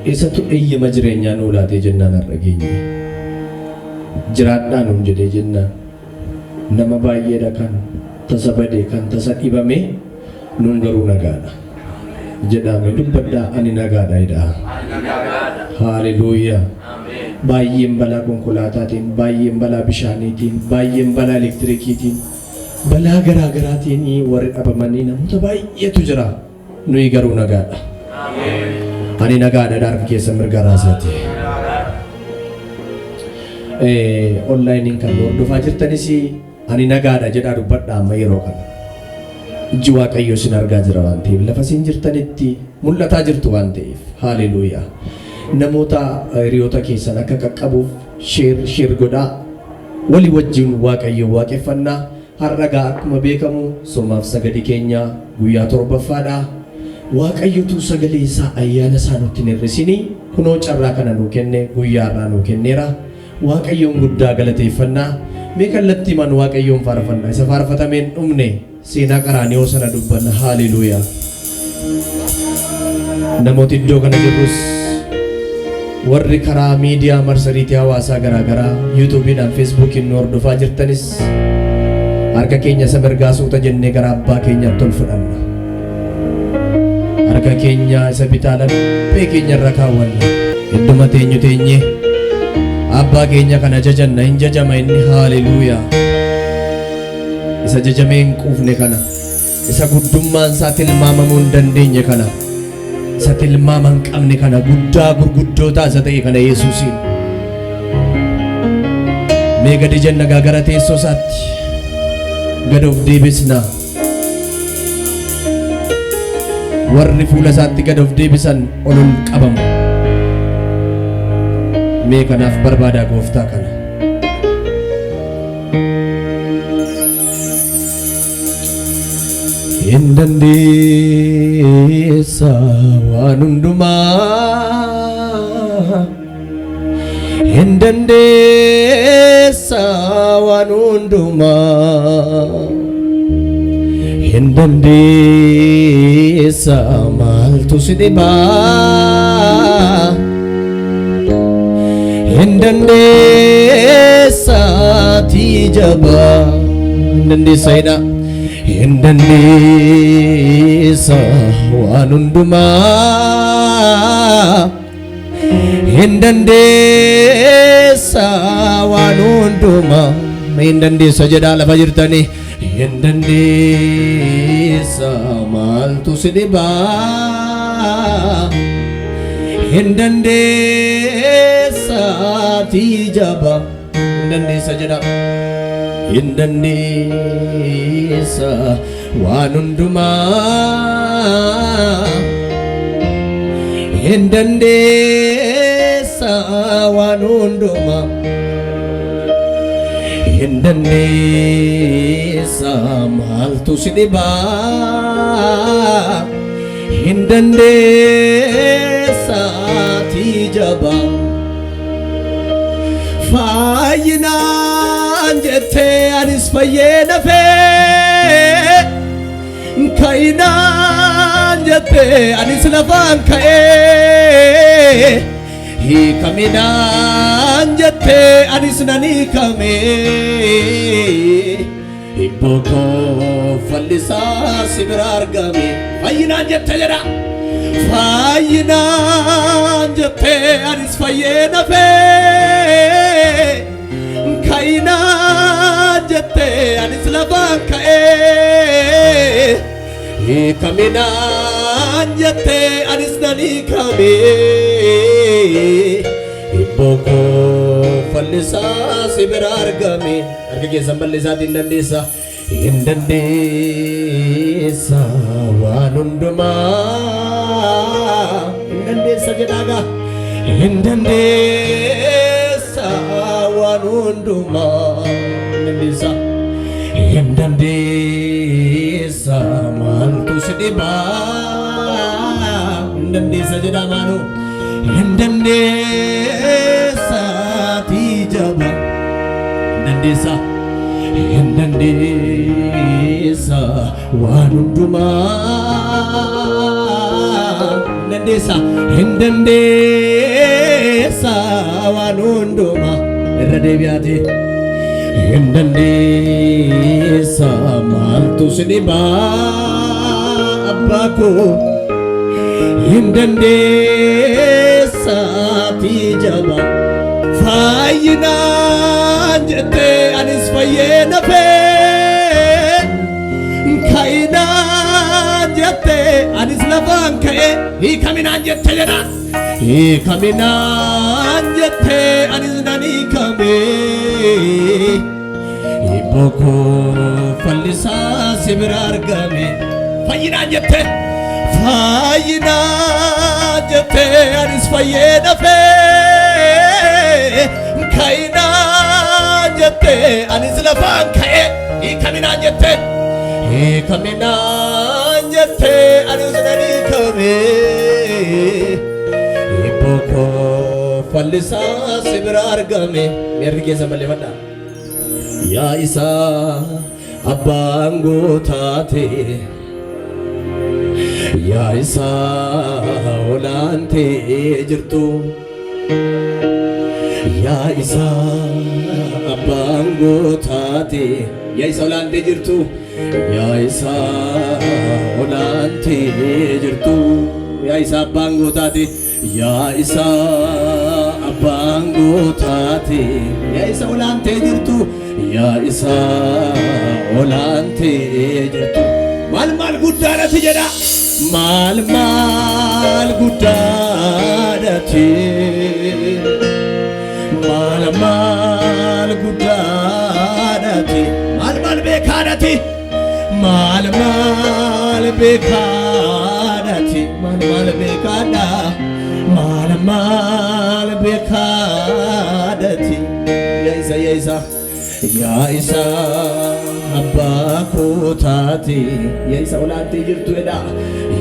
Isatu eeyyama jireenyaa nuu laatee jennaan har'a geenye. Jiraadhaa nuun jedhee jennaan nama baay'eedha kan tasa bade kan tasa dhibame nuun garuu nagaadha. Jedhaa mee dubbadhaa ani nagaadha jedhaa. Haaleluuyaa. Baay'een balaa konkolaataatiin, baay'een balaa bishaaniitiin, baay'een balaa elektirikiitiin, balaa garaa garaatiin warri dhabamanii namoota baay'eetu jira. Nuyi garuu nagaadha. Ani nagaadha harka keessa mirga raasaati. Onlaayiniin kan nu hordofaa jirtanis ani nagaadha jedhaa dubbadha amma yeroo kana. Ijji Waaqayyoo isin argaa jira waan ta'eef lafa isin jirtanitti mul'ataa jirtu waan ta'eef haaleluuyaa. Namoota hiriyoota keessan akka qaqqabuuf share share godhaa. Walii wajjin Waaqayyo waaqeffannaa. Har'a gaa akkuma beekamu soomaaf sagadi keenya guyyaa torbaffaadha. Waaqayyotu sagalee isaa ayyaana isaa nutti hin hir'isinii kunoo carraa kana nuu kenne guyyaa har'aa nuu kenneera. Waaqayyoon guddaa galateeffannaa. Mee kallattiimaan Waaqayyoon faarfanna. Isa faarfatamee hin dhumne seenaa Qaraaniyoo sana dubbanna. Haaleluuyaa. Namooti iddoo kana jirrus warri karaa miidiyaa marsariitii hawaasaa garaa garaa yuutuubiidhaan feesbuukiin nu hordofaa jirtanis harka keenya isa mirgaa suuta jennee gara abbaa keenyaatti ol fudhanna. Harka keenya isa bitaa laphee keenya irra kaawwanna. Idduma teenyu teenyee abbaa keenya kana jajanna hin jajama inni haaleluuyaa. Isa jajamee hin quufne kana isa guddummaan isaa tilmaamamuu hin dandeenye kana isa tilmaama hin qabne kana guddaa gurguddootaa isa ta'e kana Yesuusiin. Mee gadi jenna gaa gara teessoo isaatti gad of deebisna. Warri fuula isaatti gad of deebisan ol ol qabamu. Mee kanaaf barbaadaa gooftaa kana. Hin dandeessa waan hundumaa. Hin dandeessa waan hundumaa. Hin dandeessa maaltu si dhibaa. Hin dandeessa ati jabaa. Hin dandeessa jedha. Hin dandeessa waan hundumaa. Hin dandeessa waan hundumaa. Hin dandeessa jedhaa lafa jirtanii. Hin dandeessa maaltu si dhibaa. Hin dandeessa ati jabaa. Hin dandeessa jedha. Hin dandeessa waan hundumaa. Hin dandeessa waan hundumaa. Hin dandeessa maaltu si dhibaa. Hin dandeessa ati jabaa. Fayyinaan jettee anis fayyee nafee ka'inaan jettee anis lafaan ka'ee hiikaminaan jettee anis nan hiikame hibboo koo fallisaa si bira argame fayyinaan jette jedha. Fayyinaan jettee anis fayyee nafee ka'inaan jettee anis lafaan ka'ee hiikaminaan jettee anis nan hiikame hibboo koo fallisaa si bira argame harka keessan bal'isaatiin dandeessa. Hin dandeessa waan hundumaa. Hin dandeessa jedhaagaa. Hin dandeessa waan hundumaa. Hin dandeessa. Hin dandeessa maaltu si dhibaa. Hin dandeessa jedhaa maaloo. Hin dandeessa ati jabaa. Hin dandeessa. Hin dandeessa waan hundumaa. Hin Dandeessa, hin dandeessa waan hundumaa. Irra deebi'aati. Hin dandeessa, maaltu si dhibaa abbaa koo? Hin dandeessa, ati jabaa. Fayyinaan jettee anis fayyee nafee, ka'inaan jettee anis lafaan ka'ee, hiikaminaan jette jedha. Hiikaminaan jettee anis nan hiikame. Hibboo koo fallisaa si bira argame. Fayyinaan jette, fayyinaan jettee anis fayyee nafee, ka'inaan jettee anis lafaan ka'ee, hiikaminaan jette, hiikaminaan jettee anis nan hiikame. Hibboo koo fallisaa si bira argame. Miirri keessa balleeffadhaa. Yaa isaa abbaan gootaate, yaa isaa olaantee jirtu, yaa isaa abbaan gootaate, yaa isa olaantee jirtu, yaa isaa olaantee jirtu, yaa isa abbaan gootaate, yaa isa abbaan gootaate, yaa isa olaantee jirtu, yaa isa olaantee jirtu. Maal maal guddaadhati jedha. Maal maal guddaadhati, maal maal guddaadhati, maal maal beekaadhati, maal maal beekaadhati, maal maal beekaadha, maal maal beekaadhati. Yaa isa, yaa isa, yaa isa abbaa koo taate, yaa isa olaantee jirtu jedha.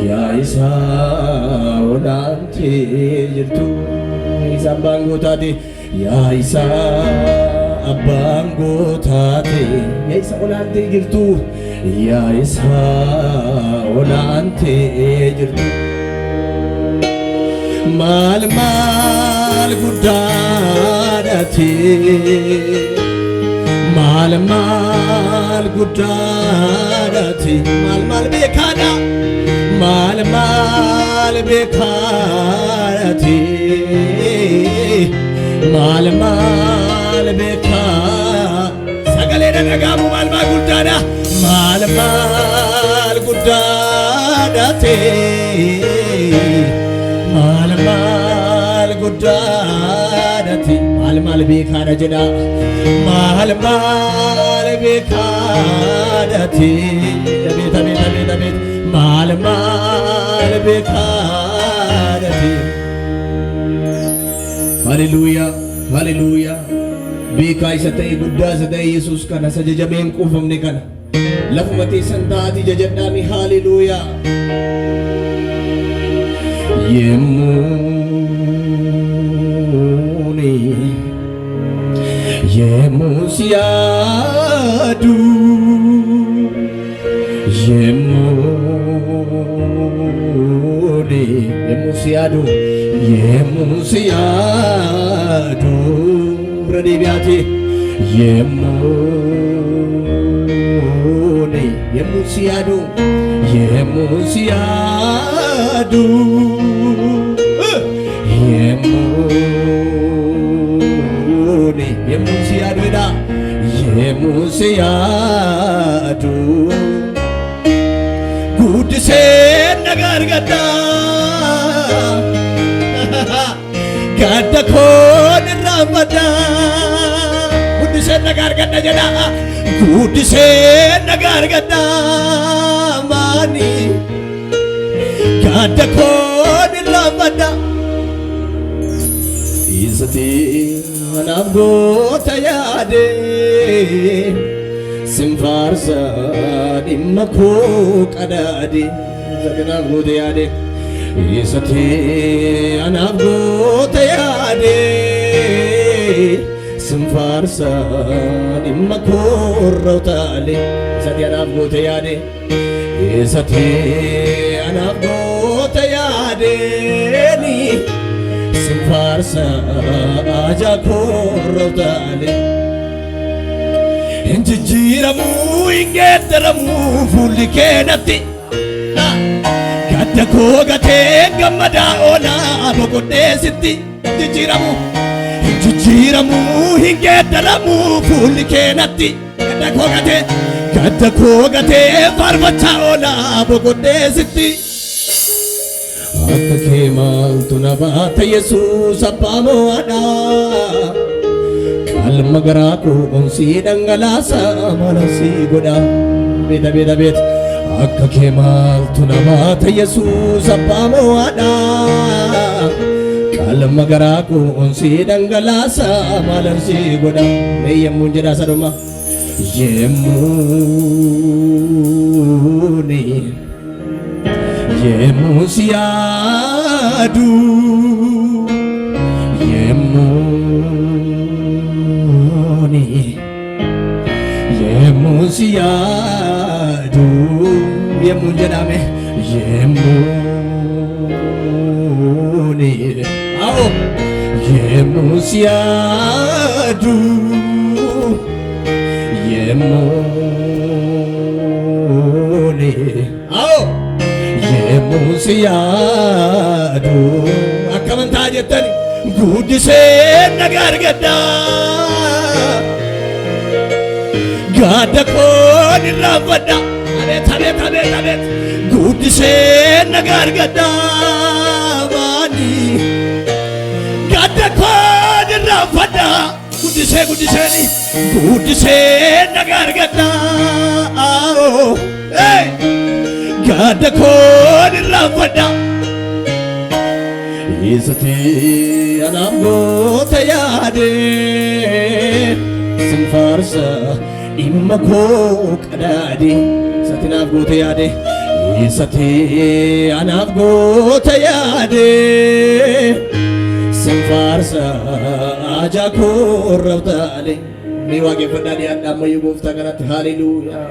Yaa isa olaantee jirtu, yaa isa abbaan koo taate, yaa isa abbaan koo taate, yaa isa olaantee jirtu, yaa isa olaantee jirtu. Maal maal guddaadhati, maal maal guddaadhati, maal maal beekaadha, maal maal beekaadhati, maal maal beekaa. Sagalee dhaga'amu. Maal maal guddaadha, maal maal guddaadhati, maal maal guddaadhati, maal maal beekaadha jedha. Maal maal beekaadhati, abeet, abeet, abeet, abeet, maal maal beekaadhati. Haleluuyaa, haleluuyaa. Beekaa isa ta'e, guddaa isa ta'e Yesuus kana, isa jajamee hin quufamne kana, lafuma teessan ta'atii jajadhaami. Haleluuyaa. Yemmuuni yemmuu si yaadu, yemmuuni yemmuu si yaadu, yemmuu si yaadu, irra deebi'aati. Yemmuuni yemmuu si yaadu, yemmuu si yaadu, yemmuuni yemmuu si yaadu jedha, yemmuu si yaadu, guddisee nagaa argadha, gadda koon irraanfadha. Guddisee nagaa argadha jedha, guddisee nagaa argadha, maani gadda koon irraanfadha. Isati anaaf goota yaade, sin faarsa dhimma koo qadaade. Isati anaaf goota yaade, isati anaaf goota yaade, sin faarsa dhimma koo irra utaale. Isati anaaf goota yaade, isati anaaf goota yaade. utaaleen sin faarsa ajaa koorra utaalee. Hin jijjiiramuu hin geeddaramuu fuulli kee natti. Gadda koo gatee gammadaa oolaa boqodhee sitti jijjiiramu. Hin jijjiiramuu hin geeddaramuu fuulli kee natti. Gadda koo gatee gadda koo gatee faarfachaa oolaa boqodhee sitti. Akka kee maaltu na baata Yesuus abbaa mo'aadhaa. Qalma garaa koo onsii dhangalaasa maala sii godha. Beeta beeta beeta. Akka kee maaltu na baata Yesuus abbaa mo'aadhaa. Qalma garaa koo onsii dhangalaasa maala sii godha. Mee yemmuun jedhaa saduma. Yemmuuni. Yemmuun si yaadu. Yemmuuni. Yemmuun si yaadu. Yemmuun jedhame. Yemmuuni. Awo. Yemmuun si yaadu. Yemmuuni. Awo. Yemmuun si yaadu. Akkaman ta'a jettani guddisee nagaa argadha. Gadda koon irraanfadha. Abeet abeet abeet abeet. Guddisee nagaa argadha. Maani. Gadda koon irraanfadha. Guddisee guddiseeni. Guddisee nagaa argadha. Hey! Gadda koon irraanfadha. Isati anaaf goota yaade sin faarsa dhimma koo qadaade. Isati naaf goota yaade. Isati anaaf goota yaade sin faarsa ajaa koo rabtaale. Mee waaqeffadhaa dhiyaadhaa ammayyuu gooftaa kanatti haaleluuyaa.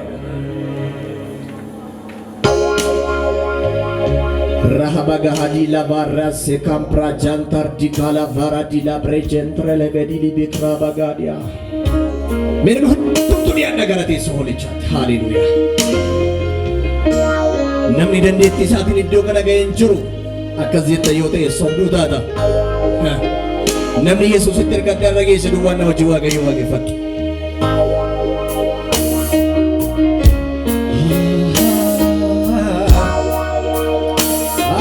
Rahaba gahadi la barra se kampra jantar di kala vara di la brejentre le vedi li bikra bagadia. Mee namni hundumtuu dhiyaadhaa gara teessoo hoolichaatti. Haaleluuyaa. Namni dandeettii isaatiin iddoo kana ga'ee hin jiru. Akkas jetta yoo ta'e sobduu taata. Namni Yesuusitti hirkatee har'a geesse duwwaan na hojii Waaqayyoo waaqeffadhu.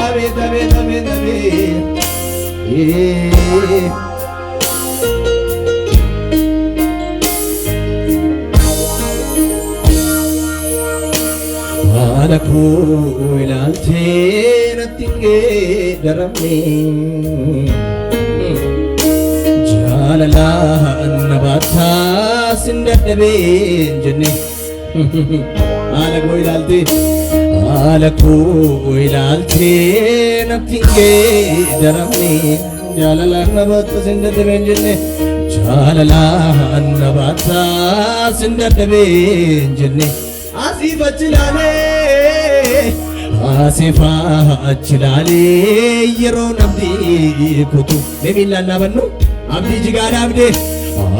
Abeet abeet abeet abeet. Eh. Haala koo ilaaltee natti hin geeddaramne. Jaalalaan na baattaa sin dadhabee hin jenne. Haala koo ilaaltee haala koo ilaaltee natti hin geeddaramne. Jaalalaan na baattaa sin dadhabee hin jenne. Jaalalaan na baattaa sin dadhabee hin jenne. Asiif achi ilaalee asiif achi ilaalee yeroo namni kutu. Mee miillaan dhaabannu abdii jigaa dhaabdee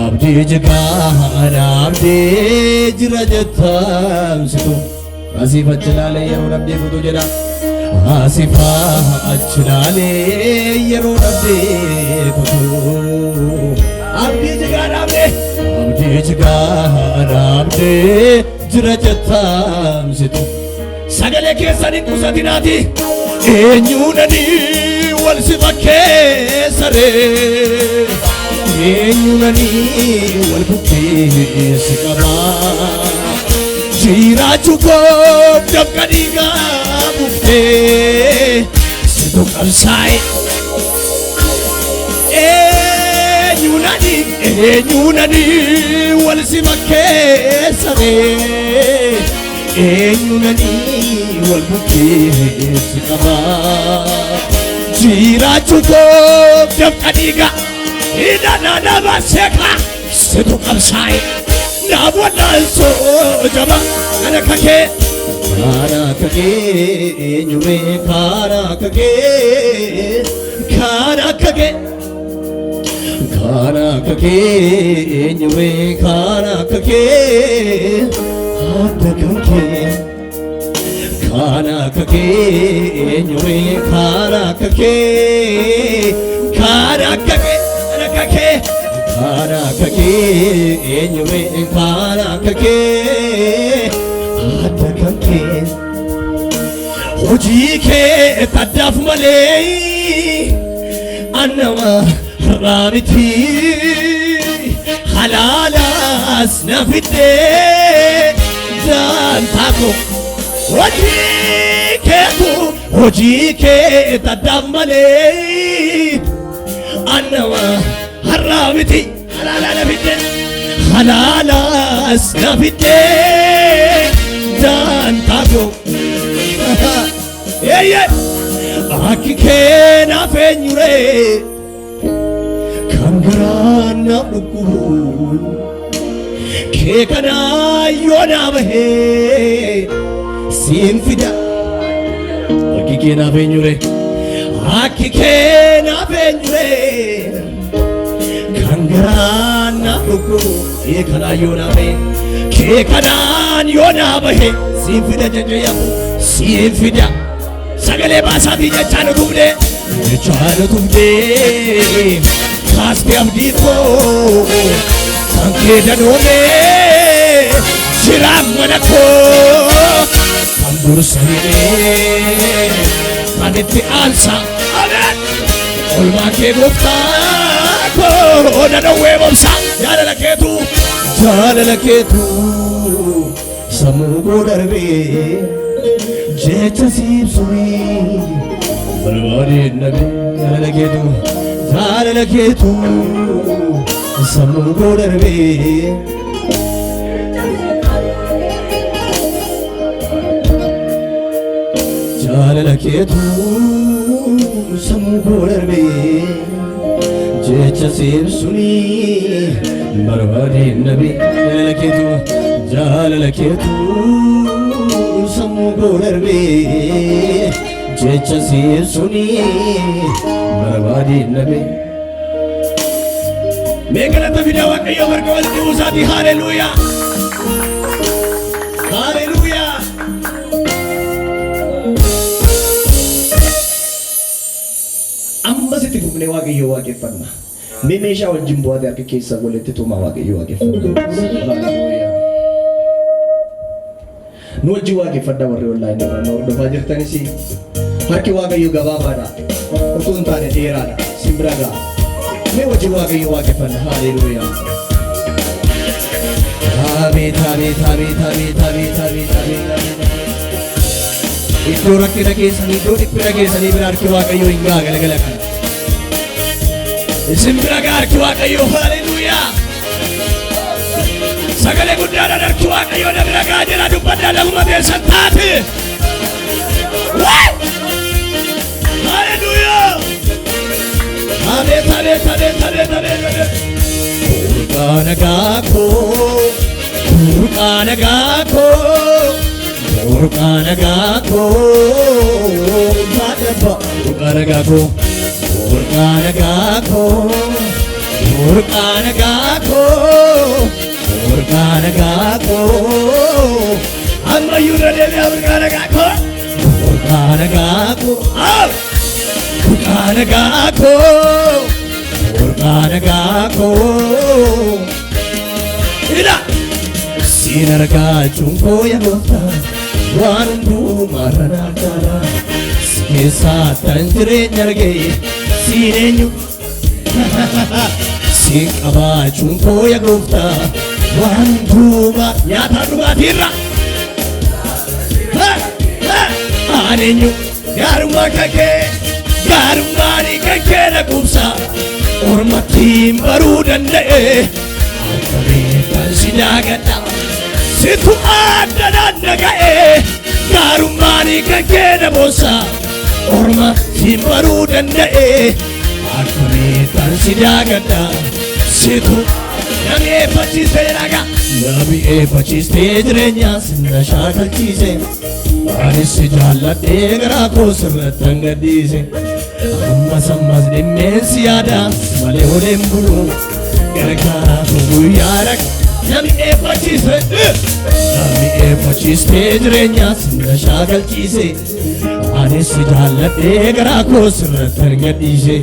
abdii jigaa dhaabdee jira jettamsitu. Asiif achi ilaalee yeroo namni kutu jedha. Asiif achi ilaalee yeroo namni kutu. Abdii jigaa dhaabdee abdii jigaa dhaabdee jira jettamsitu. Sagalee keessan hin qusatinaati. Eenyuunani wal si fakkeessaree? Eenyuunani wal bukkeessi qabaa? Jiraachuu koo dafqa dhiigaa buuftee situ qabsaa'e. Eenyuunani eenyuunani wal si fakkeessaree? Eenyuunani wal bukkeessi qabaa? Jiraachuu koo dafqa dhiigaa hidhana nama seeqa situ qabsaa'e. Naaf wallaansoo jaba kan akka kee Kan akka kee eenyuree kan akka kee kan akka kee kan akka kee eenyuree kan akka kee adda kan kee kan akka kee eenyuree kan akka kee kan akka kee kan akka kee kan akka kee eenyuree kan akka kee adda kan kee hojii kee addaaf malee annama har'aa miti halaalaas na fiddee daantaa koo hojii keetu hojii kee addaaf malee annama har'aa miti halaalaa na fiddee halaalaas na fiddee daantaa koo. Eeyyee! Akki kee naaf eenyuree kan garaan naaf dhukkubu kee kanaa yoo naa bahee siin fida. Akki kee naaf eenyuree akki kee naaf eenyuree kan garaan naaf dhukkubu kee kanaa yoo naa bahee kee kanaan yoo naa bahee siin fida jajjayamu siin fida. Sagalee baasaatii jechaa nu tufnee jechaa nu tufnee kaastee abdii koo kan kee danoomee jiraan mana koo kan dursa himee kan itti aansa ameen olmaa kee gooftaa koo na dhowwee bobsa jaalala keetu sammuu koo darbee jecha siibsumii barbaadeen dhabe jaalala keetu sammuu koo darbee jaalala keetu sammuu koo darbee jecha siibsumii barbaadeen dhabe jaalala keetu sammuu koo darbee jecha siibsumii barbaadeen dhabe. Mee galata fidaa Waaqayyoo marga walitti buusaatii haaleluuyaa. Haaleluuyaa. Ammas itti fufnee Waaqayyoo waaqeffanna. Mee meeshaa wajjin bu'aate harka keessa walitti tumaa Waaqayyoo waaqeffanna. Haaleluuyaa. Nu wajjin waaqeffadhaa warri onlaayinii irraa nu hordofaa jirtanis harki Waaqayyoo gabaabaadha. Utuu hin taane dheeraadha. Sin bira ga'a. Mee wajjin Waaqayyoo waaqeffanna. Haaleluuyaa. Abeet abeet abeet abeet abeet abeet abeet abeet. Iddoo rakkina keessanii iddoo dhiphina keessanii bira harki Waaqayyoo hin ga'a galgala kana. Isin bira ga'a harki Waaqayyoo. Haaleluuyaa. Sagalee guddaadhaan harki Waaqayyoo na bira ga'a jedha dubbadhaa lafuma teessan taate. Haleluuyaa. Abeet abeet abeet abeet abeet abeet. Burqaa nagaa koo burqaa nagaa koo burqaa nagaa koo baadhabba burqaa nagaa koo burqaa nagaa koo burqaa nagaa koo burqaa nagaa koo ammayyuu irra deebi'aa burqaa nagaa koo burqaa nagaa koo burqaa nagaa koo burqaa nagaa koo ila siin argaachuun koo yaa gooftaa waan hundumaarra naaf caala si keessaa tan jireenya argee siin eenyu siin qabaachuun koo yaa gooftaa waan hundumaa nyaataa dhugaatiirra ani eenyu gaarummaa kan kee gaarummaan kan kee na quubsa ormattiin baruu danda'e akkamiin si daagadha situ adda naga'e gaarummaan kan kee na boonsa ormattiin baruu danda'e akkamiin si daagadha situ Na mi'eeffachiiste jedhaa. Na mi'eeffachiistee jireenya sinna shaakalchiise. Anis si jaalladhee garaa koo sirratti hangadhiise. Ammas ammas dhimmeen si yaada malee oleen bulu. Gargaaraa koo guyyaa raqa. Na mi'eeffachiiste. Na mi'eeffachiistee jireenya sinna shaakalchiise. Anis si jaalladhee garaa koo sirratti hangadhiise.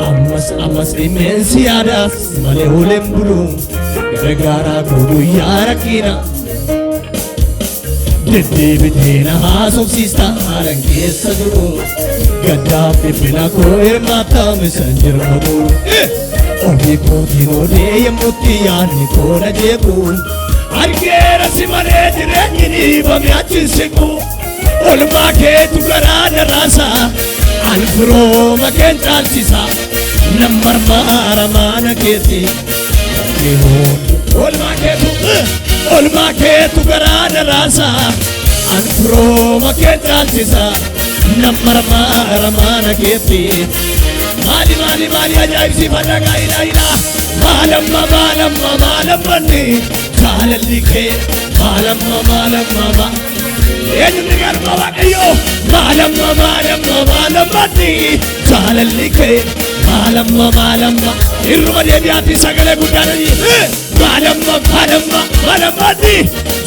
Ammas ammas dhimmeen si yaada malee oleen bulu. Gargaaraa koo guyyaa rakkina. Deddeebitee na haasofsiista haalan keessa jiru. Gaddaaf dhiphina koo hirmaataa misan jirma guuru. Ofii kootiin oodee yemmutti yaadni koo na jeequ. Argeera si malee jireenyi dhiibame achi hin siqu. Olmaa keetu garaa na raasa. An firooma keen caalchisa. Nan marmaara maana keetti. Olmaa keetu olmaa keetu garaa na raasa. An firooma keen caalchisa. Nan marmaara maana keetti. Maali maali maali ajaa'ibsiifadha gaa'ilaa ilaa. Maalamma maalamma maalammanni jaalalli kee maalamma maalamma ma. Eenyutti garba Waaqayyoo maalamma maalamma maalammanni jaalalli kee maalamma maalamma. Irruma deebi'aatti sagalee guddaadhaan maalamma maalamma maalammanni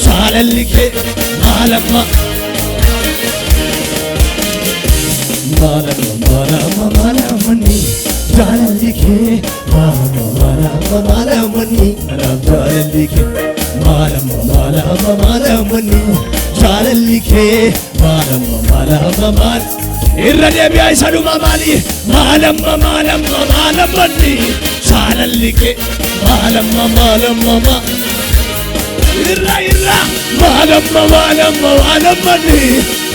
jaalalli kee maalamma. Maalamma maalamma maalammanni jaalalli kee maalamma maalamma maalammanni anaaf jaalalli kee maalamma maalamma maalammanni jaalalli kee maalamma maalamma maal irra deebi'aa isa dhuma maali maalamma maalamma maalammanni jaalalli kee maalamma maalamma ma irra irra maalamma maalamma maalammanni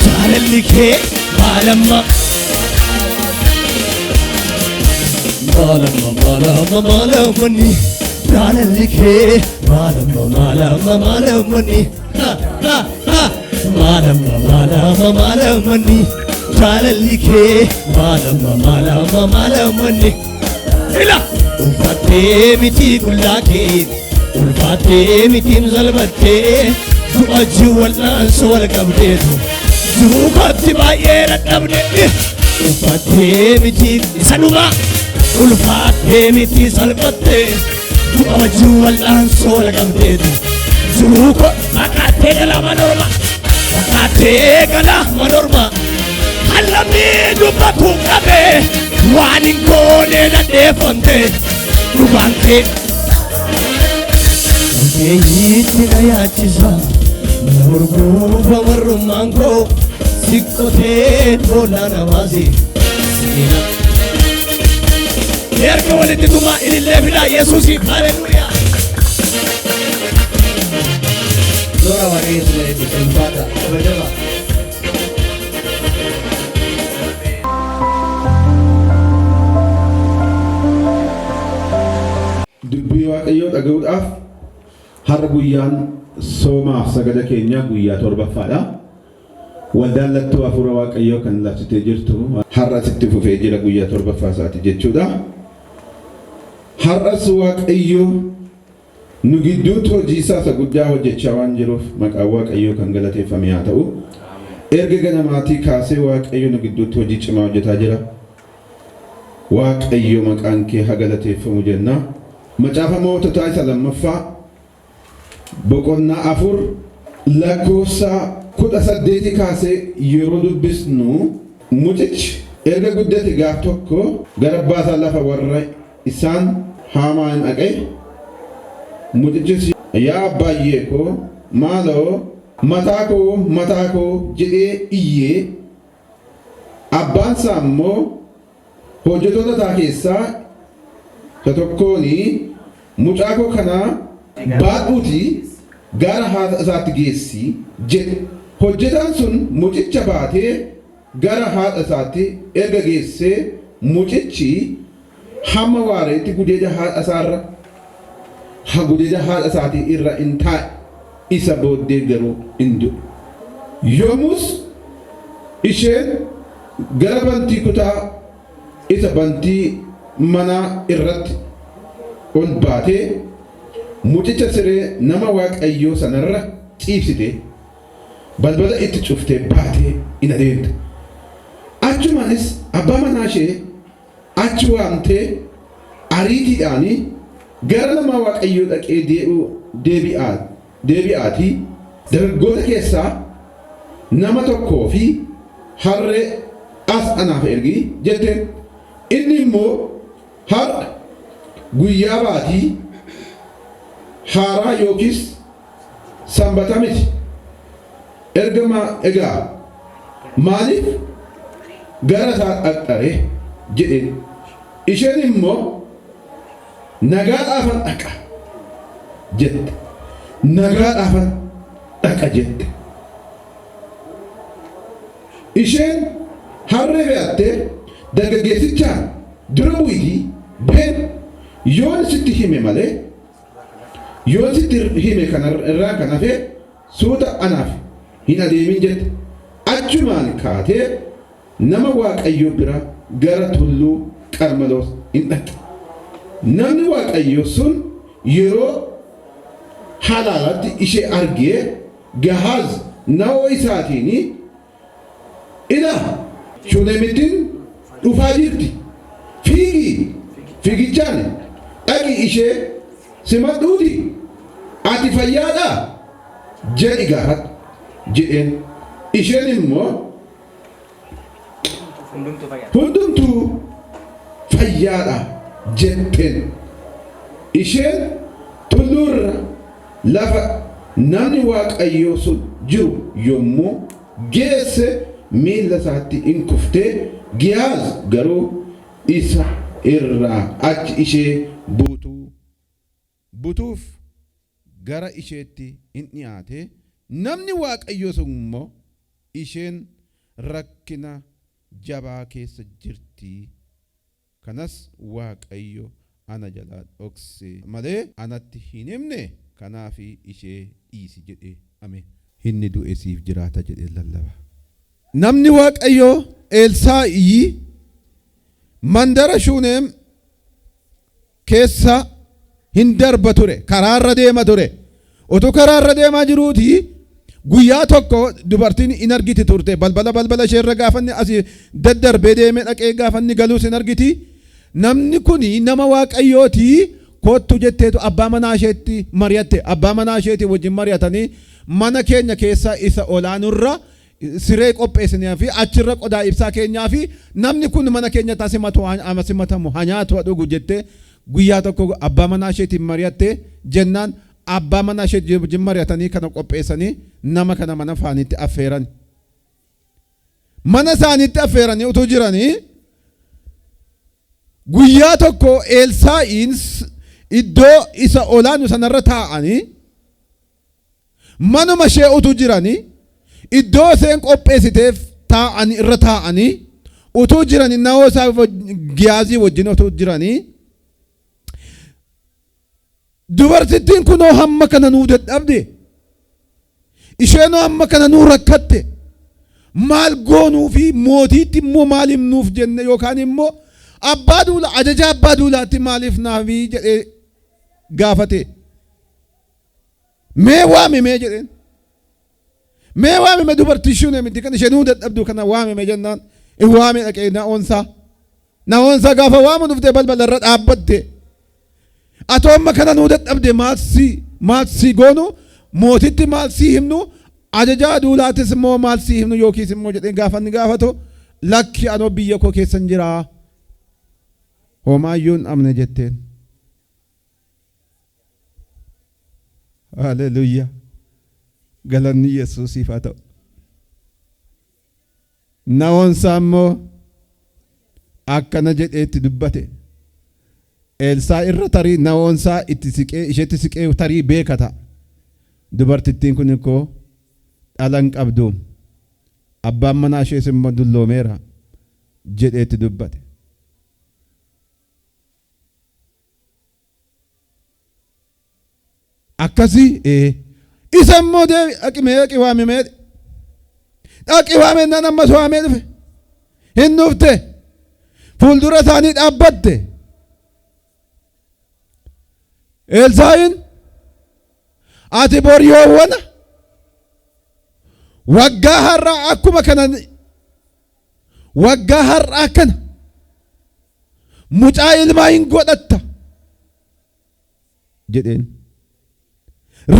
jaalalli kee maalamma maalamma maalamma maalammanni jaalalli kee maalamma maalamma maalammanni ha ha ha maalamma maalamma maalammanni jaalalli kee maalamma maalamma maalammanni ila ulfaattee miti qullaa kee ulfaattee miti salphattee du'achi wal'aansa wal qabdeetu jiruu kootti baay'ee dadhabde ulfaattee miti isa dhumaa ulfaattee miti salphattee du'a wajjin wal'aansa wal qabdeetu jiruu koo fakkattee gala manorma fakkattee gala manorma hallamii dubbatu qabee waan hin goone nadheeffamte dhugaan kee. Ogeeyyiitti na yaachisa na urguufa warrummaan koo siqqotee boolla na baase seena. Erga walitti tumaa ilillee fidaa Yesuusiif haleluuyaa. Zoora Waaqayyo sila eebbisu ulfaata kabajama. Dubbii Waaqayyoo dhaga'uudhaaf har'a guyyaan soomaaf sagada keenyaa guyyaa torbaffaadha. Waldaan Lattuu Hafuura Waaqayyoo kan labsitee jirtu har'as itti fufee jira guyyaa torbaffaa isaati jechuudha. Har'as Waaqayyo nu gidduutti hojii isaa isa guddaa hojjechaa waan jiruuf maqaan Waaqayyoo kan galateeffame haa ta'u. Erga ganamaatii kaasee Waaqayyo nu gidduutti hojii cimaa hojjetaa jira. Waaqayyo maqaan kee haa galateeffamu jenna. Macaafa Moototaa isa lammaffaa boqonnaa 4 lakkoofsa 18 kaasee yeroo dubbisnu mucichi erga guddate gaaf tokko gara abbaa isaa lafa warra isaan haamaa in dhaqe, mucichis yaa abbaayyee koo maaloo mataa koo mataa koo jedhee iyyee, abbaan isaa immoo hojjetoota isaa keessaa isa tokkoon mucaa koo kana baadhuutii gara haadha isaatti geessi jedhe. Hojjetaan sun mucicha baatee gara haadha isaatti erga geessee mucichi hamma waareetti gudeeda haadha isaarra ha gudeeda haadha isaatii irra in taa'e, isa booddee garuu in du'e. Yommus isheen gara bantii kutaa isa bantii manaa irratti ol baatee, Mucicha siree nama Waaqayyoo sanarra ciibsite, balbala itti cuftee baatee in adeemte. Achumaanis abbaa manaa ishee achi waamtee ariitiidhaan gara nama Waaqayyoo dhaqee deebi'aatii dargaggoota keessaa nama tokkoo fi harree as anaaf ergi jetteen. Inni immoo har'a guyyaa baatii haaraa yookiis sanbata miti. Erga egaa maaliif gara isaa dhaqxaree jedheen. Isheen immoo nagaadhaafan dhaqa jette. Nagaadhaafan dhaqa jette. Isheen harree fe'attee dargaggeessichaan dura bu'iitii deem, yoon sitti hime malee, yoon sitti hime kana irraa kan hafe suuta anaaf hin adeemin jette. Achumaan kaatee nama Waaqayyoo bira gara tulluu Qarmeloos hin dhaqxe. Namni Waaqayyoo sun yeroo halaalatti ishee argee Gahaaz na'oo isaatiin, "Ilaa, Shunemittiin dhufaa jirti. Fiigi, fiigichaan dhaqi, ishee simadhuuti, 'Ati fayyaadhaa?' jedhi gaafadhu" jedheen. Isheen immoo, "Hundumtuu fayyaa." "Hundumtuu fayyaadha" jetteen. Isheen tulluurra lafa namni Waaqayyoo sun jiru yommuu geesse miilla isaatti in kuftee, Giyaaz garuu isa irraa achi ishee butuuf gara isheetti in dhiyaate. Namni Waaqayyoo sun immoo, "Isheen rakkina jabaa keessa jirti, kanas Waaqayyo ana jalaa dhokse malee anatti hin himne, kanaaf ishee dhiisi" jedhe. Ameen. Inni du'e siif jiraata jedhee lallaba. Namni Waaqayyoo Eelsaa'ii mandara Shuuneem keessa hin darba ture, karaarra deema ture. Utuu karaarra deemaa jiruuti guyyaa tokko dubartiin in argiti turte. Balbala isheerra gaafanni asii daddarbee deemee dhaqee gaafanni galuus in argiti. Namni kuni nama Waaqayyooti, kottu jetteetu abbaa manaa isheetti mari'atte. Abbaa manaa isheetii wajjin mari'atanii, mana keenya keessa isa olaanurra siree qopheessinee fi achirra qodaa ibsaa keenyaa fi namni kun mana keenya tasimatu, simatamu, haa nyaatu, haa dhugu jettee guyyaa tokko abbaa manaa isheetiin mari'atte. Jennaan abbaa manaa isheetiin wajjin mari'atanii kana qopheessanii nama kana mana isaaniitti affeeran. Mana isaaniitti affeeranii utuu jiranii guyyaa tokko Elsaa'iin iddoo isa olaanu sanarra taa'anii, manuma ishee utuu jiranii, iddoo isheen qopheessiteef taa'anii irra taa'anii utuu jiranii, na'oo isaa Giyaazii wajjin utuu jiranii, "Dubartittiin kunoo hamma kana nuu dadhabde, isheenoo hamma kana nuu rakkatte, maal goonuu fi mootiitti immoo maal himnuuf jenne, yookaan immoo abbaa duula, ajaja abbaa duulaatti maaliif naafii?" jedhee gaafate. "Mee waami mee" jedheen. "Mee waami mee, dubartii Shuunemiti kan ishee nuu dadhabdu kana waami mee" jennaan in waame dhaqee na'oonsaa. Na'oonsaa gaafa waamu dhuftee balbala irra dhaabbatte. "Atoo amma kana nuu dadhabde, maal si goonu, mootitti maal si himnu, ajajaa duulaatis immoo maal si himnu yookiis immoo?" jedhee gaafa inni gaafatu, "Lakki, anoo biyya koo keessan jiraa, homaayyuu hin dhabne" jetteen. Haleluuyaa. Galanni Yesuusiif haa ta'u. Na'oonsaa immoo akkana jedheetti dubbate. Eelsaa irra tarii na'oonsaa itti siqee, isheetti siqee tarii beeka ta'a. "Dubartittiin kun koo dhala hin qabdu. Abbaan manaa ishees immoo dulloomeera" jedheetti dubbate. Akkasii ee, isa immoo deebi, dhaqi mee, dhaqi waami mee. Dhaqi waamennaan ammas waamee dhufe. Hin dhufte. Fuuldura isaanii dhaabbatte. Elsaa'iin, Ati bor yoowwana waggaa har'aa akkuma kana waggaa har'aa kana mucaa ilmaa hin godhatta jedheen.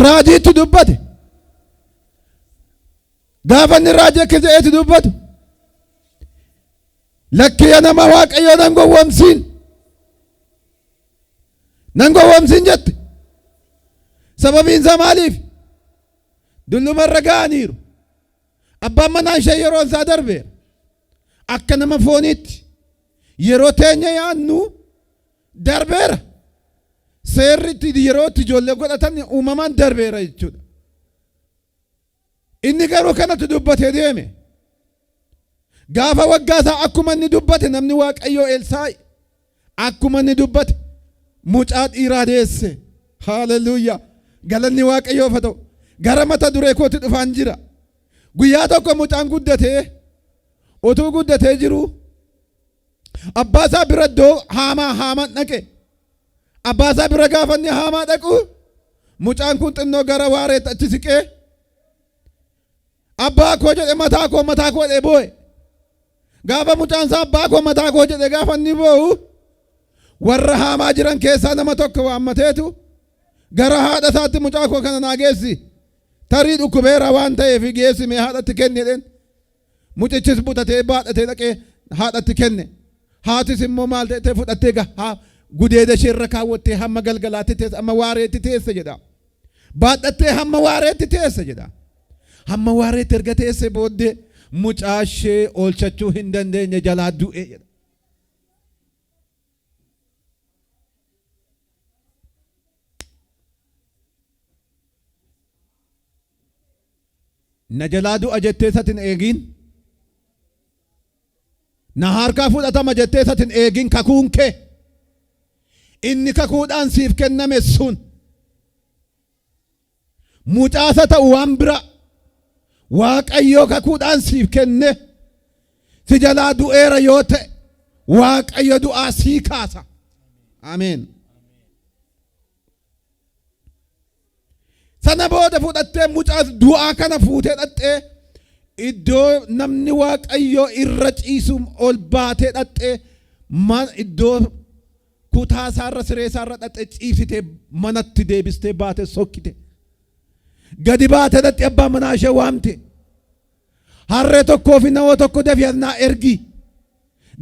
Raajiitti dubbate. Gaafa inni raajii akka jedheetti dubbatu lakki yaa nama Waaqayyoo nan gowwomsiin nan gowwomsiin jette. Sababiin isaa maaliif? Dullumarra ga'aniiru. Abbaan manaa ishee yeroon isaa darbeera. Akka nama fooniitti yeroo teenya yaadnu darbeera. Seerri itti yeroo itti ijoollee godhatan uumamaan darbeera jechuudha. Inni garuu kanatti dubbatee deeme. Gaafa waggaa isaa akkuma inni dubbate namni Waaqayyoo Elsaa'i akkuma inni dubbate mucaa dhiiraa deesse. Haaleluyyaa. Galanni Waaqayyoof haa ta'u. Gara mata duree kootti dhufaan jira. Guyyaa tokko mucaan guddatee utuu guddatee jiruu abbaa isaa bira iddoo haamaa haamaan dhaqe. Abbaa isaa bira gaafa inni haamaa dhaqu mucaan kun xinnoo gara waareetti achi siqee abbaa koo jedhe mataa koo mataa koo jedhee boo'e. Gaafa mucaan isaa abbaa koo mataa koo jedhe gaafa inni boo'u warra haamaa jiran keessaa nama tokko waammateetu gara haadha isaatti mucaa koo kana naa geessi tarii dhukkubeera waan ta'eef geessi mee haadhatti kenni jedheen. Mucichis butatee baadhatee dhaqee haadhatti kenne. Haatis immoo maal ta'e fudhattee gudeeda ishee irra kaawwattee hamma galgalaatti teesse, hamma waareetti teesse jedha. Baadhattee hamma waareetti teesse jedha. Hamma waareetti erga teesse booddee mucaa ishee oolchachuu hin dandeenye jalaa du'e jedha. Na jalaa du'a jettee isatti hin eegin. Na harkaa fudhatama jettee isatti hin eegin kakuun kee. Inni kakuudhaan siif kenname sun mucaasa ta'u waan bira Waaqayyoo kakuudhaan siif kenne si jalaa du'eera yoo ta'e Waaqayyo du'aa sii kaasa. Ameen. Sana booda fudhattee mucaa du'aa kana fuutee dhaqxee iddoo namni Waaqayyoo irra ciisu ol baatee dhaqxee iddoo kutaa isaarra siree isaarra dhaqxee ciibsitee manatti deebistee baatee sokkite. Gadi baatee dhaqxee abbaa manaa ishee waamte. Harree tokkoo fi nama tokko dafii as naa ergi.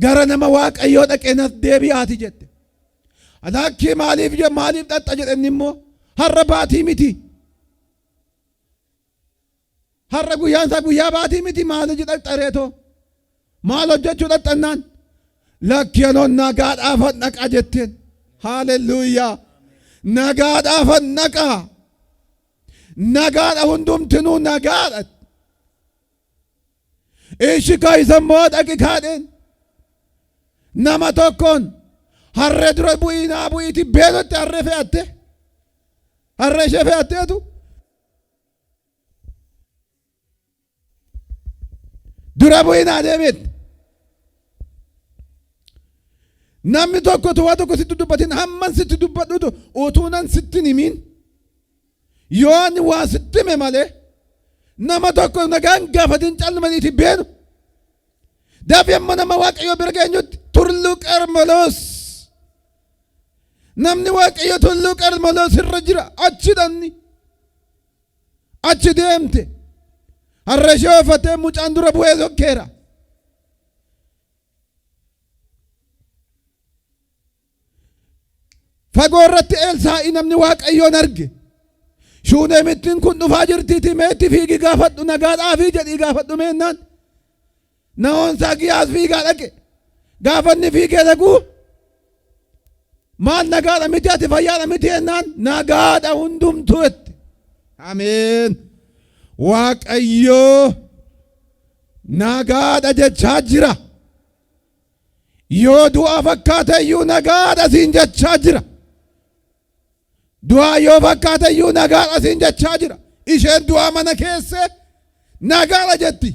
Gara nama Waaqayyoo dhaqee nas deebi'aati jette. Lakkii maaliif je maaliif dhaqxa jedhe inni immoo har'a baatii miti. Har'a guyyaan isaa guyyaa baatii miti maal hojii dhaqxa reetoo? Maal hojjechuu dhaqxannaan? Lakki anoo nagaadhaafan dhaqa jetteen. Haalelluuyaa. Nagaadhaafan dhaqa. Nagaadha hundumtinuu nagaadha. Ishi kaa isa immoo dhaqi kaadheen. Nama tokkoon harree dura bu'ii naa bu'iiti beelotti harree fe'atte. Harree ishee fe'atteetu dura bu'ii naa deebiitti. Namni tokko utuu waa tokko sitti dubbatin hamman sitti dubbadhutu utuu nan sitti hin himin yoo ani waa sitti hime malee nama tokko nagaan gaafatin callumaniiti beenu. Dafi amma nama Waaqayyoo bira geenyutti tulluu Qarmeloos. Namni Waaqayyo tulluu Qarmeloos irra jira achi dhanni. Achi deemte. Harree ishee ooffattee mucaan dura bu'ee sokkeera. Fagoo irratti Elsaa'i namni Waaqayyoon arge. Shuuneemittiin kun dhufaa jirtiitii meetti fiigi gaafadhu nagaadhaafii jedhii gaafadhu meennaan. Nahoonsaa Giyaaz fiigaa dhaqe. Gaafa inni fiigee dhaqu maal nagaadha miti ati fayyaadha miti jennaan nagaadha hundumtuu jette. Ameen. Waaqayyoo nagaadha jechaa jira. Yoo du'aa fakkaate iyyuu nagaadha siin jechaa jira. Du'aa yoo fakkaate iyyuu nagaadha siin jechaa jira. Isheen du'aa mana keesse nagaadha jetti.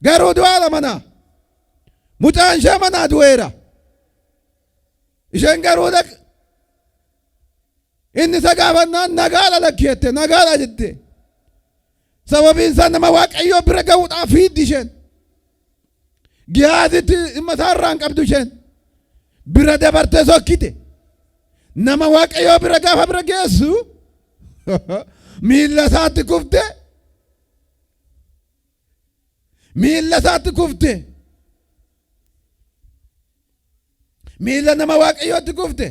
Garuu du'aadha manaa. Mucaan ishee manaa du'eera. Isheen garuu dhaq Inni isa gaafannaan nagaadha lakki jette nagaadha jette. Sababiin isaa nama Waaqayyoo bira ga'uudhaaf fiiddi isheen. Giyaazitti dhimma isaa irraa hin qabdu isheen. Bira dabartee sokkite. Nama Waaqayyoo bira gaafa bira geessu miilla isaatti kufte. Miilla isaatti kufte. Miilla nama Waaqayyootti kufte.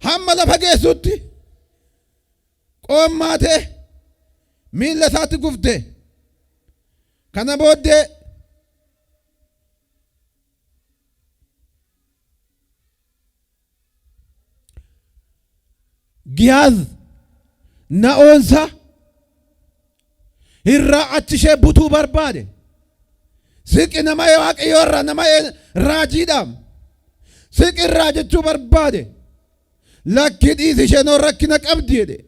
Hamma lafa geessutti qoommaatee miilla isaatti kufte. Kana booddee Giyaaz na'oonsa irraa achi ishee butuu barbaade. Siqi nama Waaqayyoo irraa nama raajiidhaam. Siqi irraa jechuu barbaade. Lakki dhiisi isheenoo rakkina qabdi jedhe.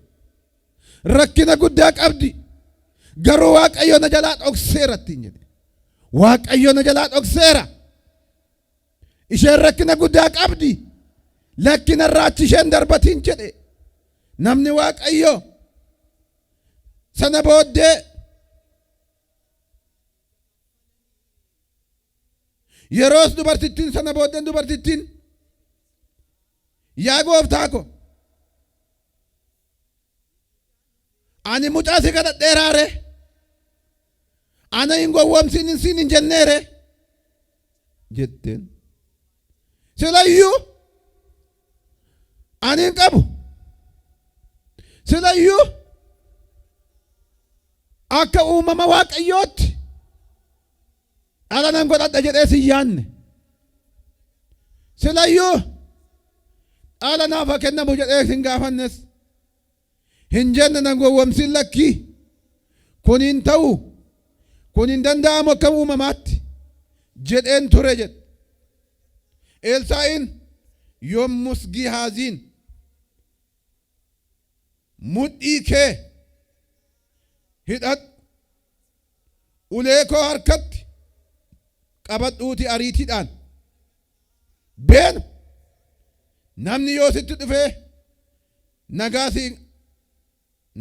Rakkina guddaa qabdi. Garuu Waaqayyo na jalaa dhokseera ittiin jedhe. Waaqayyo na jalaa dhokseera. Isheen rakkina guddaa qabdi. Lakki narraa achi isheen darbatiin jedhe. Namni Waaqayyo sana booddee yeroos dubartittiin sana booddeen dubartittiin yaa gooftaa ko ani mucaa si kadhadheeraare ana hin gowwoomsiin siin hin jenneere jetteen. Silayyuu ani hin qabu. Silayyuu akka uumama Waaqayyootti dhala nan godhadha jedhee sin yaanne. Silayyuu dhala naaf haa kennamu jedhee sin gaafannes. Hin jenne nan gowwomsin lakkii. Kun hin ta'u. Kun hin danda'amu akka uumamaatti jedheen ture jedhe. Eelsaa'iin yommus Gihaaziin mudhii kee hidhadhu ulee koo harkatti qabadhuuti ariitiidhaan beenu namni yoo sitti dhufee nagaa si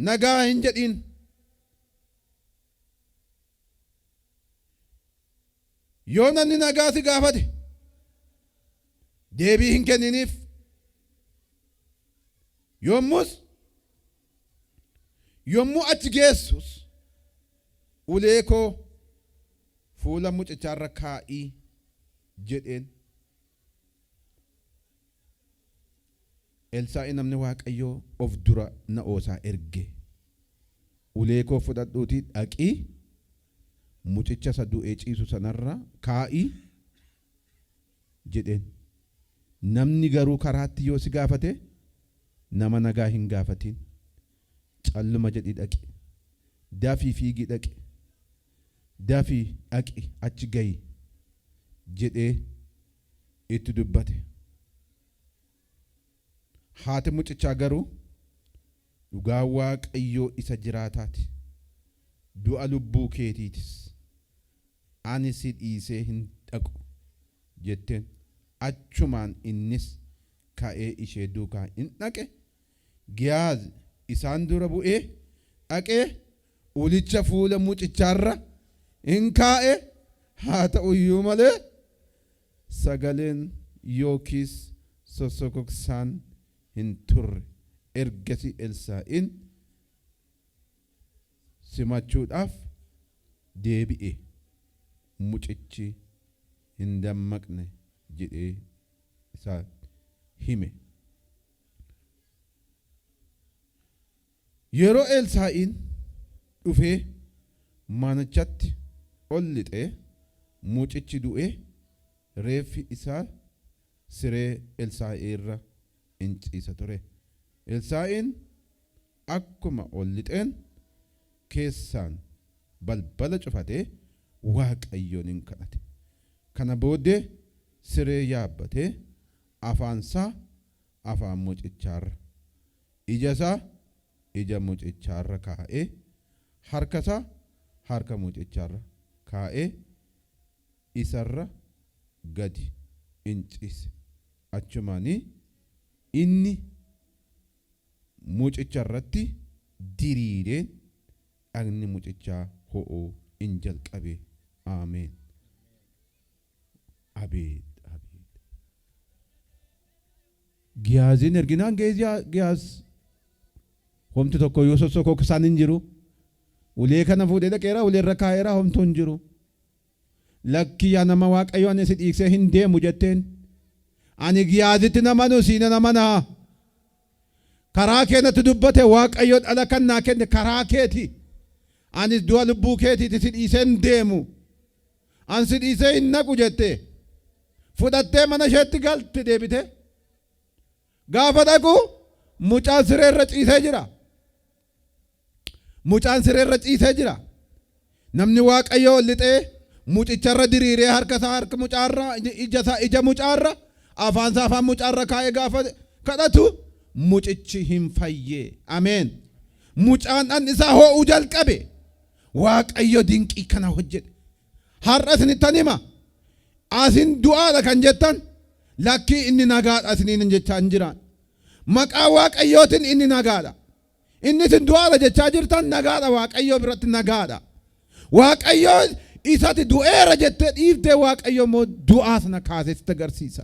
nagaa hin jedhiin yoo namni nagaa si gaafate deebii hin kenniniif yommus yommuu achi geessus ulee koo fuula mucichaarra kaa'ii jedheen. Elsaa'i namni Waaqayyoo of dura na'oosaa erge. Ulee koo fudhadhuutii dhaqii mucicha isa du'ee ciisu sanarra kaa'i jedheen. Namni garuu karaatti yoo si gaafate nama nagaa hin gaafatin. Calluma jedhii dhaqi. Dafii fiigii dhaqi. Dafii dhaqi achi ga'i jedhee itti dubbate. Haati mucichaa garuu, Dhugaa Waaqayyoo isa jiraataa ti, du'a lubbuu keetiitis, ani si dhiisee hin dhaqu jetteen. Achumaan innis ka'ee ishee duukaa in dhaqe, Giyaaz isaan dura bu'ee dhaqee ulicha fuula mucichaa irra in kaa'e, haa ta'u iyyuu malee, sagaleen yookiis sossokoksaan hin turre. Ergasii Elsaa'in simachuudhaaf deebi'e, mucichi hin dammaqne jedhee isaatti hime. Yeroo Eelsaa'iin dhufee manichatti ol lixe, mucichi du'ee reeffi isaa siree Elsaa'ii irra in ciisa ture. Elsaa'iin akkuma ol lixeen keessaan balbala cufatee Waaqayyoon in kadhate. Kana booddee siree yaabbatee afaan isaa afaan mucichaarra, ija isaa ija mucichaarra kaa'ee, harka isaa harka mucichaarra Kaa'ee isarra gadi in ciise. Achumaanii inni mucicha irratti diriireen dhagni mucichaa ho'uu in jalqabe. Ameen. Abeet abeet. Giyaaziin erginaan Giyaaz homti tokko iyyuu sossokoksaan hin jiru. Ulee kana fuudhee dhaqeera, ulee irra kaa'eera, homtuu hin jiru. Lakki yaa nama Waaqayyo, ani si dhiiksee hin deemu jetteen. Ani Giyaazitti namanu siin amana. Karaa kee natti dubbate Waaqayyo, dhala kan naa kenne karaa keeti. Anis du'a lubbuu keetiiti si dhiisee hin deemu. An si dhiisee hin naqu jette. Fudhattee mana isheetti galte deebite. Gaafa dhaqu mucaan sireerra ciisee jira. Mucaan sireerra ciisee jira. Namni Waaqayyoo ol lixee mucicharra diriiree harka isaa harka mucaarra, ija isaa ija mucaarra, afaan isaa afaan mucaarra kaa'ee gaafa kadhatu mucichi hin fayyee. Ameen. Mucaan dhandhi isaa ho'uu jalqabe. Waaqayyo dinqii kana hojjete. Har'a isinittan hima. Asin du'aadha kan jettan, lakkii, inni nagaadha isiniin jechaa hin jiraan. Maqaa Waaqayyootiin inni nagaadha. Inni isin du'aadha jechaa jirtan nagaadha, Waaqayyoo biratti nagaadha. Waaqayyo isati du'eera jettee dhiiftee, Waaqayyo immoo du'aa sana kaasee sitti agarsiisa.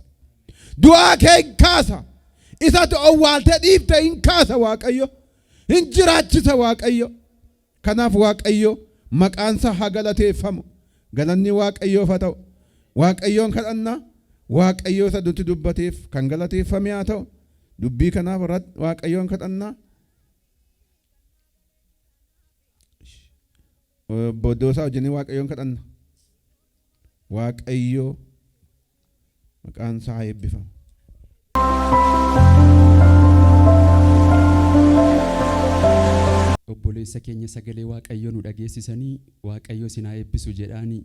Du'aa kee hin kaasa. Isati owwaaltee dhiiftee hin kaasa Waaqayyo. Hin jiraachisa Waaqayyo. Kanaaf Waaqayyo maqaansaa haa galateeffamu. Galanni Waaqayyoof haa ta'u. Waaqayyoon kadhannaa, Waaqayyo isa nutti dubbateef kan galateeffame haa ta'u. Dubbii kanaaf Waaqayyoon kadhannaa. Booddee isaa wajjin Waaqayyoon kadhanna. Waaqayyo maqaan isaa haa eebbifamu. Obboleessa keenya sagalee Waaqayyoo nu dhageessisanii, Waaqayyo isin haa eebbisu jedhaani.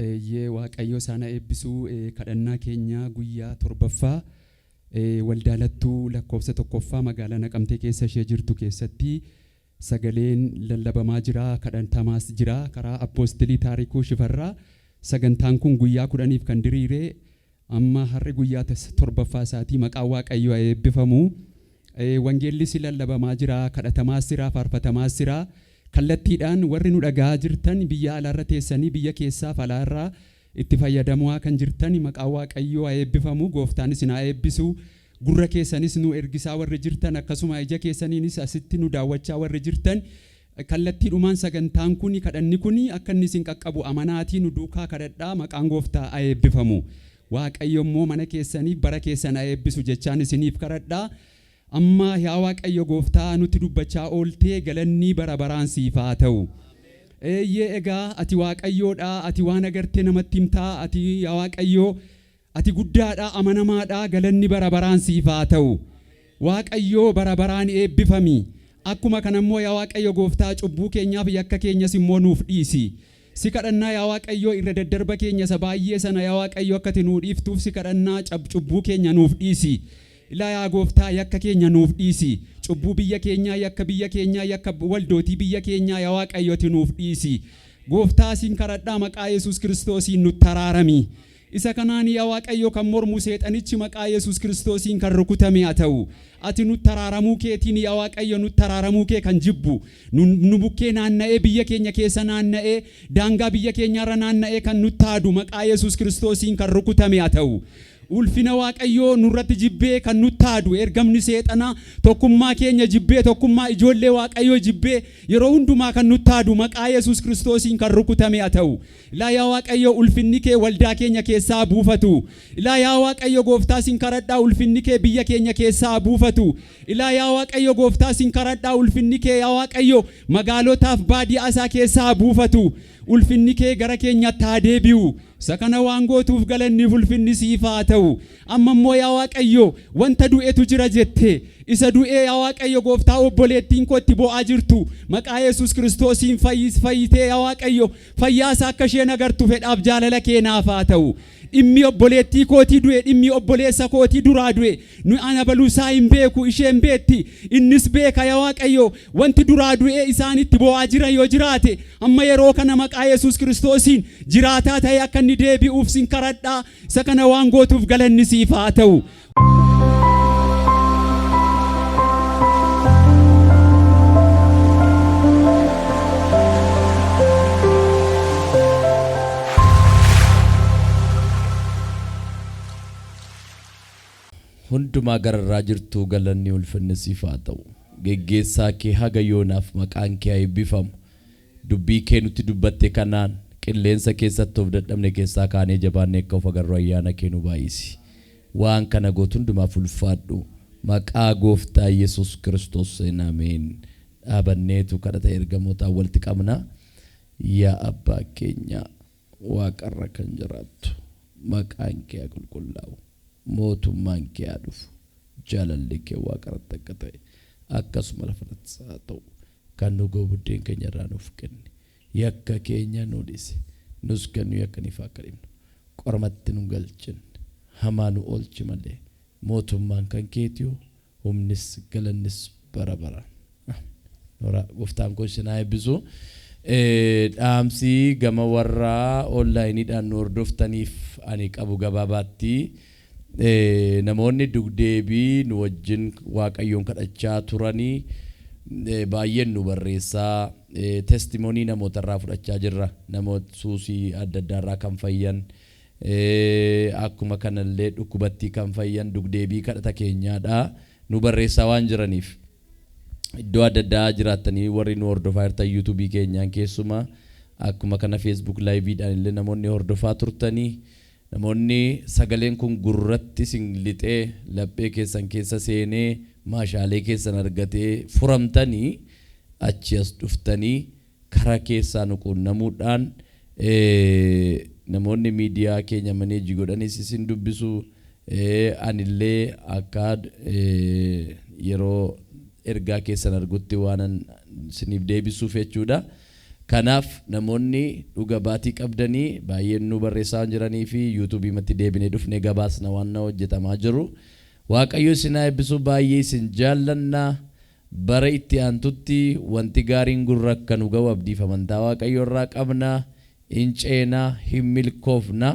Eeyyee, Waaqayyo isaan haa eebbisu. Kadhannaa keenya guyyaa torbaffaa waldaa Lattuu lakkoofsa tokkoffaa magaalaa Naqamtee keessa ishee jirtu keessatti sagaleen lallabamaa jira, kadhatamaas jira karaa Appoostilii Taarikuu Shifarraa. Sagantaan kun guyyaa 10f kan diriire, amma har'i guyyaa torbaffaa isaatii. Maqaan Waaqayyoo haa eebbifamu. Wangeellis lallabamaa jira, kadhatamaas jira, faarfatamaas jira. Kallattiidhaan warri nu dhaga'aa jirtan, biyya alaarra teessanii, biyya keessaaf alaarraa itti fayyadamaa kan jirtan, maqaan Waaqayyoo haa eebbifamu. Gooftaan isin haa eebbisu. Gurra keessanis nu ergisaa warri jirtan, akkasuma ija keessaniinis asitti nu daawwachaa warri jirtan, kallattiidhumaan sagantaan kun, kadhanni kun akka inni isin qaqqabu amanaatii nu duukaa kadhadhaa. Maqaan Gooftaa haa eebbifamu. Waaqayyo immoo mana keessaniif bara keessan haa eebbisu jechaan isiniif kadhadhaa. Amma yaa Waaqayyo Gooftaa nutti dubbachaa ooltee, galanni bara baraan siif haa ta'u. Eeyyee, egaa ati Waaqayyoodha, ati waan agartee namatti himtaa, ati yaa Waaqayyo, ati guddaadha, amanamaadha, galanni bara baraan siif haa ta'u. Waaqayyo bara baraan eebbifami. Akkuma kana immoo yaa Waaqayyo Gooftaa, cubbuu keenyaaf yakka keenyas immoo nuuf dhiisi. Si kadhannaa, yaa Waaqayyo, irra daddarba keenya isa baay'ee sana, yaa Waaqayyo, akka ati nuu dhiiftuuf si kadhannaa. Cubbuu keenya nuuf dhiisi. Ilaa yaa Gooftaa, yakka keenya nuuf dhiisi. Cubbuu biyya keenyaa, yakka biyya keenyaa, yakka waldootii biyya keenyaa, yaa Waaqayyo, ati nuuf dhiisi. Gooftaa, siin kadhadhaa, maqaa Yesuus Kiristoosiin nutti araarami. Isa kanaan yaa Waaqayyo kan mormu seexanichi maqaa Yesuus Kiristoosiin kan rukutame haa ta'u. Ati nutti araaramuu keetiin, yaa Waaqayyo, nutti araaramuu kee kan jibbu, nu bukkee naanna'ee, biyya keenya keessa naanna'ee, daangaa biyya keenyaarra naanna'ee kan nutti aadu maqaa Yesuus Kiristoosiin kan rukutame haa ta'u. Ulfina Waaqayyoo nurratti jibbee kan nutti aadu ergamni seexanaa, tokkummaa keenya jibbee, tokkummaa ijoollee Waaqayyoo jibbee yeroo hundumaa kan nutti aadu maqaa Yesuus Kiristoosiin kan rukutame haa ta'u. Ilaa yaa Waaqayyo, ulfinni kee waldaa keenya keessaa buufatu. Ilaa yaa Waaqayyo Gooftaa, sin kadhadhaa, ulfinni kee biyya keenya keessaa buufatu. Ilaa yaa Waaqayyo Gooftaa, sin kadhadhaa, ulfinni kee, yaa Waaqayyo, magaalotaaf baadiyyaa isaa keessaa buufatu. Ulfinni kee gara keenyatti haa deebi'u. Isa kana waan gootuuf galanniif ulfinni siif haa ta'u. Amma immoo yaa Waaqayyo, wanta du'etu jira jette. Isa du'ee, yaa Waaqayyo Gooftaa, obboleettiin koo itti boo'aa jirtu maqaa Yesuus Kiristoosiin fayyitee, yaa Waaqayyo, fayyaa isaa akka isheen agartu fedhaaf jaalala kee naaf haa ta'u. Dhimmi obboleettii kootii du'e, dhimmi obboleessa kootii duraa du'e, nu ana baluusaa hin beeku, isheen beetti, innis beeka. Yaa Waaqayyo, wanti duraa du'e isaan itti bo'aa jiran yoo jiraate, amma yeroo kana maqaa Yesuus Kiristoosiin jiraataa ta'e akka inni deebi'uuf sin kadhadhaa. Isa kana waan gootuuf galanni siif haa ta'u. Hundumaa gararraa jirtuu, galanni ulfinni siif haa ta'u. Geggeessaa kee haga yoonaaf maqaan kee haa eebbifamu. Dubbii kee nutti dubbatte kanaan qilleensa keessatti of dadhabne keessaa kaanee jabaannee akka of agarru ayyaana kee nu baay'isi. Waan kana gootu hundumaaf ulfaadhu. Maqaa Gooftaa Yesuus Kiristoosiin, ameen. Dhaabanneetu kadhata ergamootaan walitti qabna. Yaa Abbaa keenya waaqarra kan jiraattu, maqaan kee haa qulqullaa'u. Mootummaan kee haa dhufu. Jaalalli kee waaqarratti akka ta'e akkasuma lafarrattis haa ta'u. Kan nu ga'u buddeen keenya irraa nuuf kenni. Yakka keenya nu dhisi. Nus kan nu yakkaniif akka dhibnu. Qormatti nu galchin. Hamaa nu oolchi malee. Mootummaan kan keetiyo, humnis galannis bara baraan. Noora, Gooftaan koo isin haa eebbisu. Dhaamsi gama warra onlaayiniidhaan nu hordoftaniif ani qabu gabaabaatti, namoonni dugdeebii nu wajjin Waaqayyoon kadhachaa turanii baay'een nu barreessaa, testimony namootarraa fudhachaa jirra. Namoota suusii adda addaarraa kan fayyan, akkuma kanallee dhukkubattii kan fayyan dugdeebii kadhata keenyaadha nu barreessaa waan jiraniif. Iddoo adda addaa jiraattanii warri nu hordofaa jirtan, yuutuubii keenyaan keessumaa, akkuma kana Facebook liveiidhaan illee namoonni hordofaa turtanii, namoonni sagaleen kun gurratti isin lixee laphee keessan keessa seenee maashaalee keessan argatee furamtanii achi as dhuftanii karaa keessaa nu quunnamuudhaan, namoonni miidiyaa keenya manage godhanis isin dubbisu, anillee akka yeroo ergaa keessan argutti waanan isiniif deebisuuf jechuudha. Kanaaf namoonni dhuga baatii qabdanii baay'een nu barreessaa waan jiranii fi yuutuubii matti deebinee dhufnee gabaasna waan na hojjetamaa jiru. Waaqayyo isin haa eebbisu, baay'ee isin jaallannaa. Bara itti aantutti wanti gaariin gurra akka nu ga'u abdiif amantaa Waaqayyo irraa qabna. Hin ceenaa, hin milkoofna.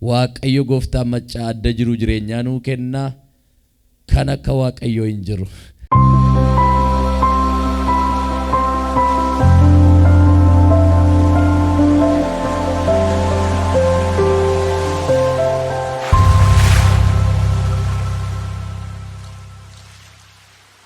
Waaqayyo Gooftaan maccaa adda jiru jireenyaa nuu kenna. Kan akka Waaqayyoo hin jiru.